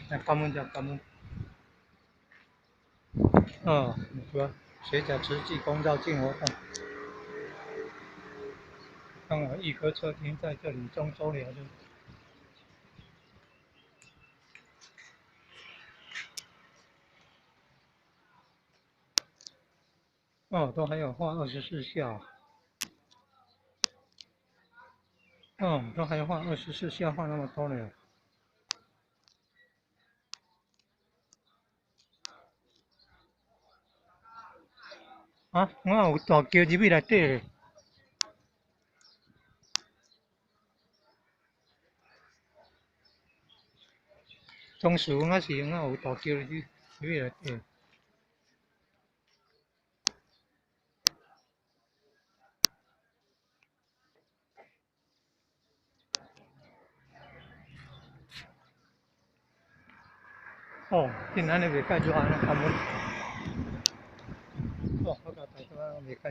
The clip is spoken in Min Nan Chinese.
来，感恩者，感恩。哦，是学甲慈济公绕境活动。刚好一颗车停在这里，中州寮就。哦，都还有画二十四孝。哦，都还画二十四孝，画那么多呢。啊，我有大桥入去内底咧。当时我是我有大桥入去内底。哦，竟然你袂盖做安尼，看无？哦，我甲大家袂盖。